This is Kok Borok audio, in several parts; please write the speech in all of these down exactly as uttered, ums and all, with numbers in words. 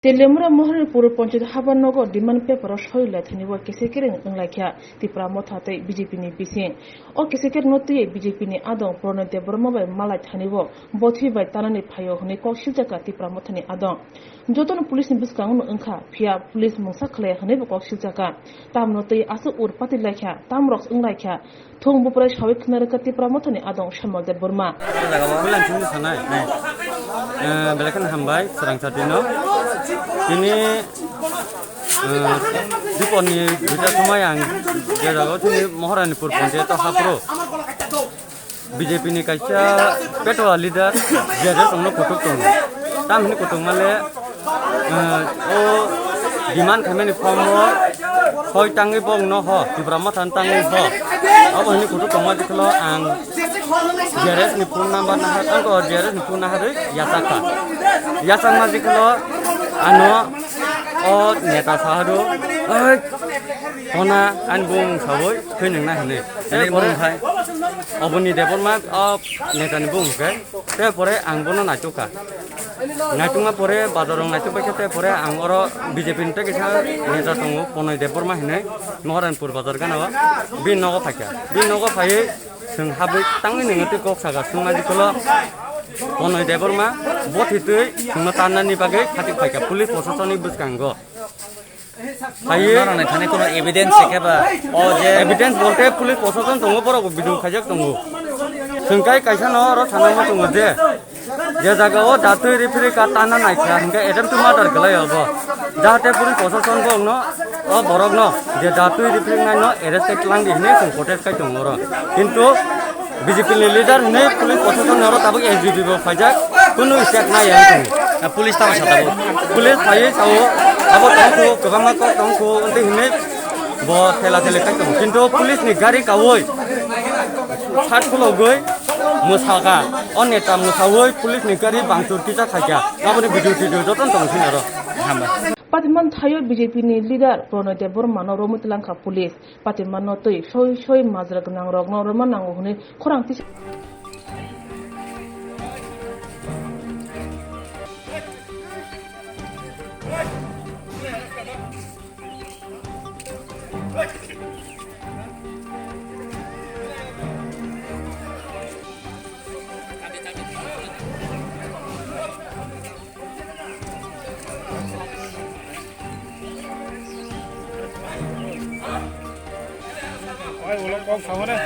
Telemura Moharanpur Panchayat haba nogo demand paper o soi lai thani bo kisa kereng wng lai kha Tipra Motha tei B J P ni bising. O kisa kereng no twiwi B J P ni adong Pranay Debbarma bai malai thani bo bothwi bai tanani phaio hwnwi kok siljakha Tipra Motha ni adong. Jotono police ni bwskango no wngkha, phiya police mungsa khlai hwnwi bo kok siljakha. Tamno twi aswk ur pati lai kha, tamrok wng lai kha. Thung buprai sawi khna rwkha Tipra Mothani adong Shyamlal Debbarma. Belai kheno hambai, swrang chatino. Tini, eh, dipor ni duita somoi ang je jaga o tini Moharanipur Panchayat o hapro B J P ni kaisa petrol leader je je tongno kutuk tongo. Tam hini kutuk male Eh, o demand khaimani form o soi tangwi bong no ho, Tipra Motha tangwi ho. Abo hini kutuk tongma dikholo ang G R S ni phone number nahar, ang ko G R S ni phone naharwi yachakha. Yachakma dikholo ano o neta sahado, "Oi, kona ani bung sawi khwinwng na hini." Tei pore hai oboni Debbarma o neta ni bung hwnkhe. Tei pore ang bono naitukha. Naitukma pore bazar rok naituk bai khe, tei pore ang oro B J P ni tei kaisa neta tongo, Pranay Debbarma hinwi, Moharanpur bazar gana o. Bini nogo phaikha. Bini nogo phaiwi chwng habwi tangwi nwngo tei kok saka swngma dikholo Pranay Debbarma bothitwi chwngno tannani bagwi khatik phaikha police proshasoni bwskango. Phaiwi norokni thani kono evidence se khe ba? O je evidence bolte police proshashan tongo, borok bo video khaijak tongo. Hwnkhe kaisa no oro sanama tongo je, je jaga o datwi referee ka tanna naikha hwnkhe attempt to murder kwlai obo. Jahate police proshashan bo wngno o borok no je datwi referee nai no arrest khlangdi hinwi chwng protest khai tongo oro. Kintu B J P ni leader hinwi police proshashan oro tabuk S D P bo phaijak, kunu step nai ya wng tongo. Ah, police tamo sa tabuk? Police phaiwi sao, abo tongkhu, kwbangma kok tongkhu, wngtwi hinwi bo thela theli khai tongo. Kintu police ni gari kaui sat khulogwi mwsakha, o neta mwsaui police ni gari bangchur kisa khaikha. Aboni video tidio jotono tong sini oro. Hambai. Patiman thaio B J P ni leader Pranay Debbarma no romwi twlangkha police. Patimano twi soi soi majra gwnangrokno rwma nango hwnwi khorang tisa. Oi, ulo kok sawo re.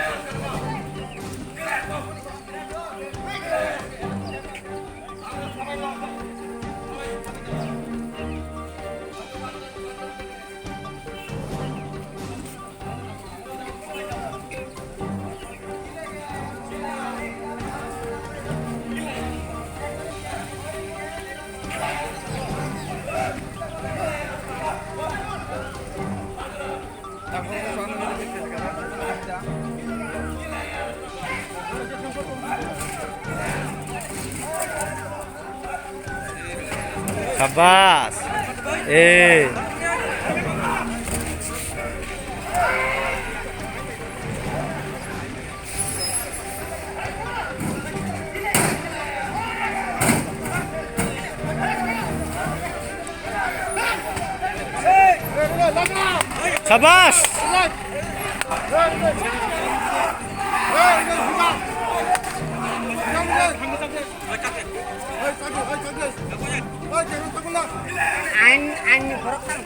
Sabas. Eh. Sabas. Ang, ang borok tang.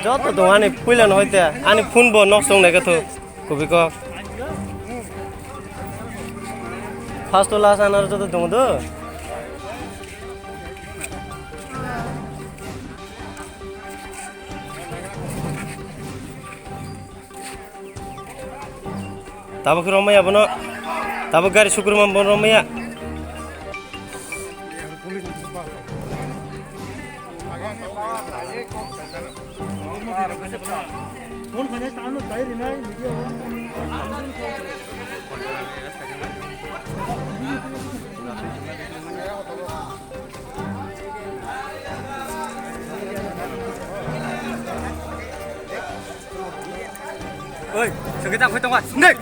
Joto tong ani puila no hoite ani phone bo nok song nai gathok kubui kok. First to last anaro joto tong do. Tabuk romaya bono, tabuk gari sukruma bono romaya. Oi, sakit tak, kau tengok. Nek.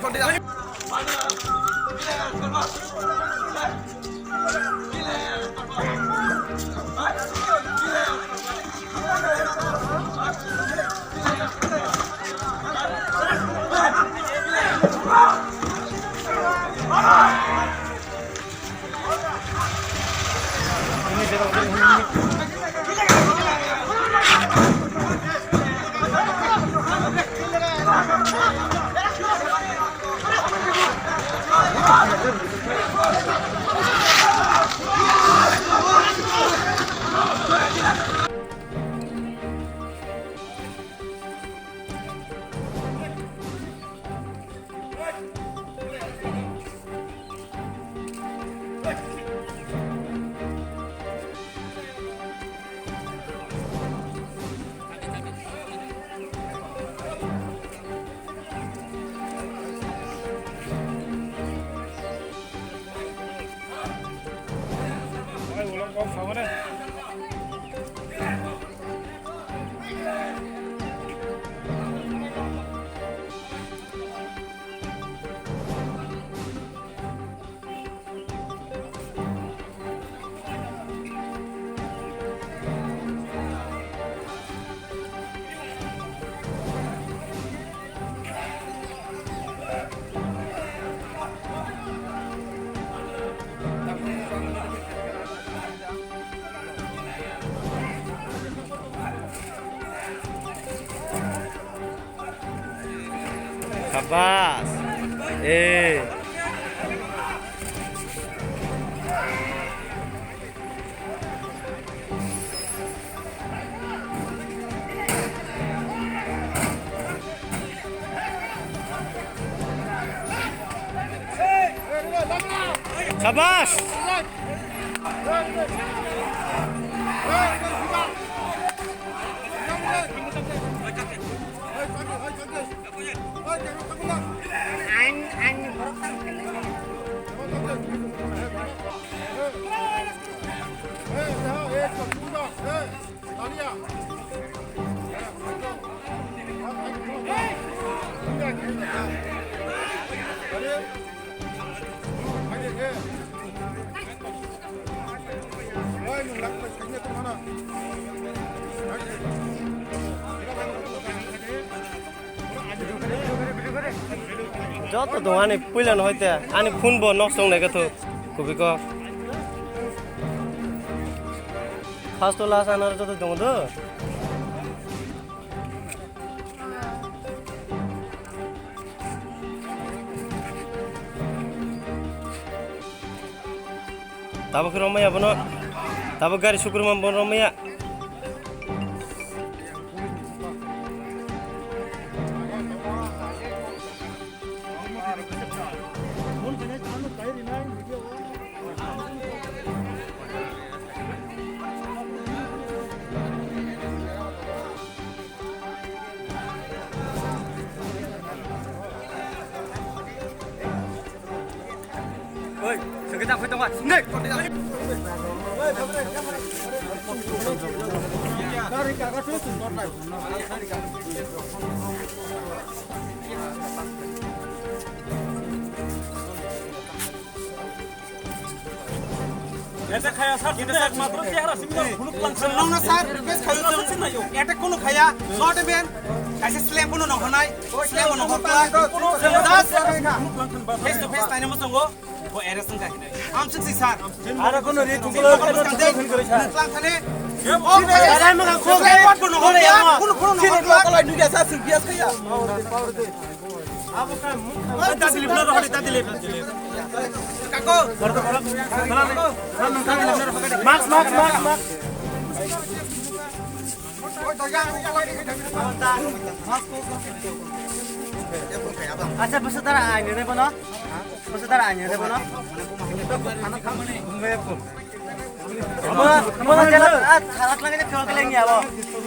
Sabas. Eh. Sabas. Ang, ang borok tang. Joto tong ani puila no hoite ani phone bo nok song nai gathok kubui kok. First to last anar joto tong do. Tabuk romaya bono. Tabuk gari sukruma bono romaya. Oi, sakit tak, kau tengok. Nek. Ete khaya sir, ete sir, matro chehra simi phunuk lang sir. Nong na sir, request khayo sir. Ete kono khaya, not even. Kaisa slam kono nong khanai, slam kono nong khanai. Just face to face taina mo songo. Bo arrest wngkha hinai. Amsuk si sir. Ara kono ri thungkol. Lang thane. Ye bo. Ara mo ko. Slam kono nong khanai. Kono kono nong khanai. Daddy lip na rohori, daddy lip. Kako. Mask, mask, mask, mask. Acha, bwswk dara aini rw bono. Bwswk dara aini rw bono.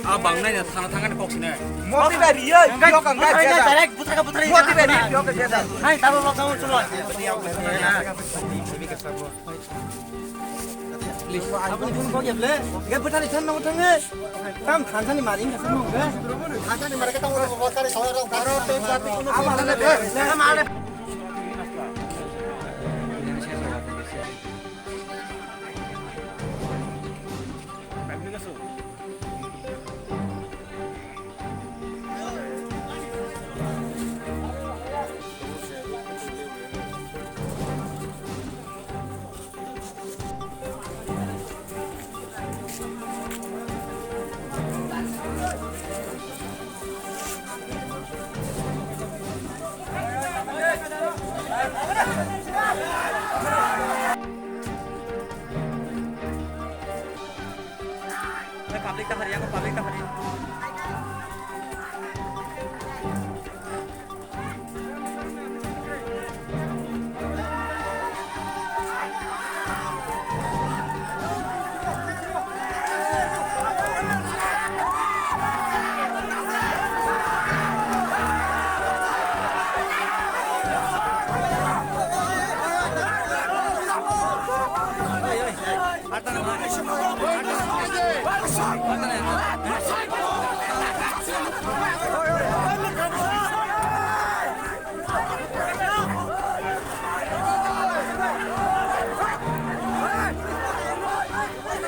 Ah, bang nai na thana thangani kok sini. Moti ba riyo, yo kang ga jeda. Direct butra ka butra. Moti ba riyo, yo kang jeda. Hai, tabo lockdown chulo. Please. Aboni phone kok ya ble. Ga butra ni than na thang e. Tam than thani mari ka samo ga. Than thani mari ka tamo lo ba kare thora rok. Aro te ba tu. Ama le. Ama le. Public ta hari, aku public ta hari.